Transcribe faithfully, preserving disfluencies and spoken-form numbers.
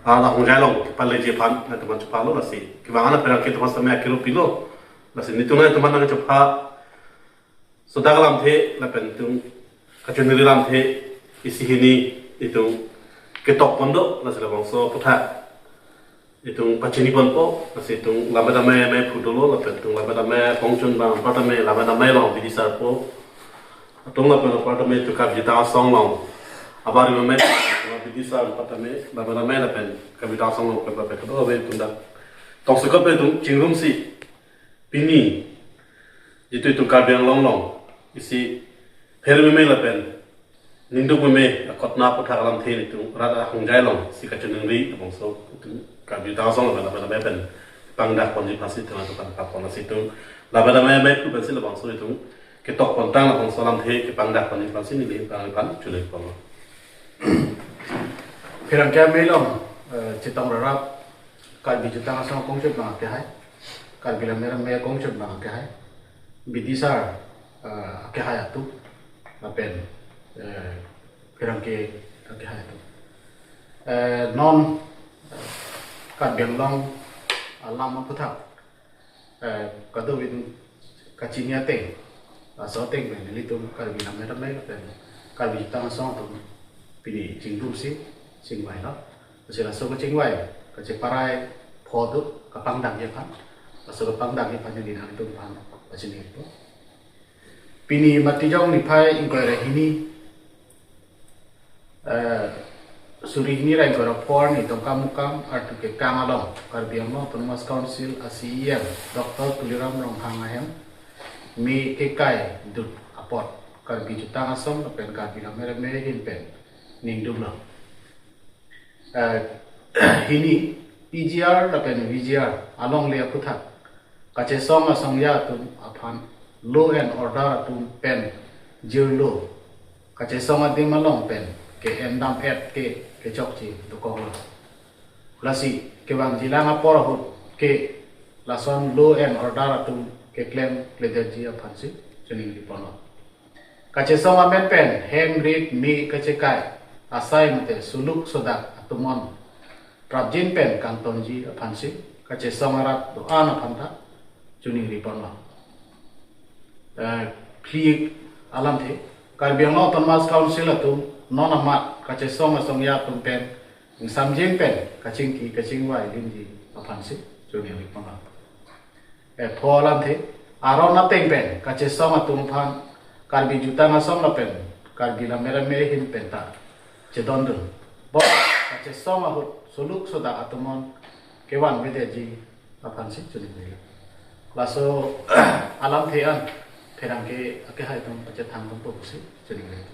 Arat ahongjai along kepaleji aphan nangtum aphan chepalo, lasi kevang an pherangke atum sitame akelo pilo. Lasi nelitum nangtum aphan nangchepha sodak alamthe lapen itum kachiningri alamthe isi hini itum ketok pon do, lasi labangso aphuthak itum pachini ponpo. Lasi itum lammet amei amei phu dolo, lapen itum lammet amei pongchun abang apartment lammet amei along bidisar po. Atum lapen apartment itum Karbi Jutang Asong along abari amei bidisar apartment lammet amei lapen Karbi Jutang Asong along pen lapen kedua ave itum dak tongsekot pen itum chingrumsi pini itum itum Karbi Anglong along isi pherememe lapen ningduk meme akotna aphuthak alamthe nelitum arat ahongjai along si kachiningri labangso itum Karbi Jutang Asong lapen lapen lapen pen pangdak ponji aphansi itum nangtum aphan pon, lasi itum lapen lapen lapen pen pensi labangso itum ketok pontang labangso alamthe kepangdak ponji aphansi neli nangtum aphan chuningri ponlo. Pherangke amei along, eh, chetong rarap Karbi Jutang Asong akongchot abang akehai, Karbi Lammet Amei akongchot abang akehai, bidisar, eh, akehai atum, lapen, eh, pherangke akehai atum. Eh, non, eh, Karbi Anglong alam aphuthak, eh, kadokave itum kachini ateng, laso ateng pen nelitum Karbi Lammet Amei lapen Karbi Jutang Asong atum pini chingrumsi chingvailo. Lasi laso kachingvai kacheparai pho do, kapangdakji aphan. Laso kapangdakji aphan neli nangtum aphan pachini po. Pini Matijong niphai ingkoi ra hini, eh, suri hini ra ingkoi ra pho arni Dongkamukam artu kekang along Karbi Anglong Autonomous Council a C E M Doctor Tuliram Ronghang ahem me kekai dut apot Karbi Jutang Asong lapen Karbi Lammet Amei ahin pen ningduklo. Eh, hini P G R lapen V G R alongle aphuthak kachesong asongja atum aphan law and order atum pen jirlo, kachesong adim along pen ke-endam et ke kechokche dokoklo. Lasi kevangjilang apor ahut ke lason law and order atum keklem kledetji aphansi chiningri ponlo. Kachesong amen pen hem rit me kachekai asai mate suluk sodak atum anprapjin pen kangtonji aphansi kachesong arat do-an aphan ta chiningri ponlo. Eh, phli alamthe, Karbi Anglong Autonomous Council atum non amat kachesong asongja atum pen ingsamjin pen kachingki kachingvai limji aphansi chiningri ponlo. Eh, pho alamthe, aron ateng pen kachesong atum aphan Karbi Jutang Asong lapen Karbi Lammet Amei ahin pen ta chedondun, bo kachesong ahut suluk sodak atum an kevanvedetji aphansi chiningri. Laso alamthe an pherangke akehai atum pachethang ponpo pusi chiningri.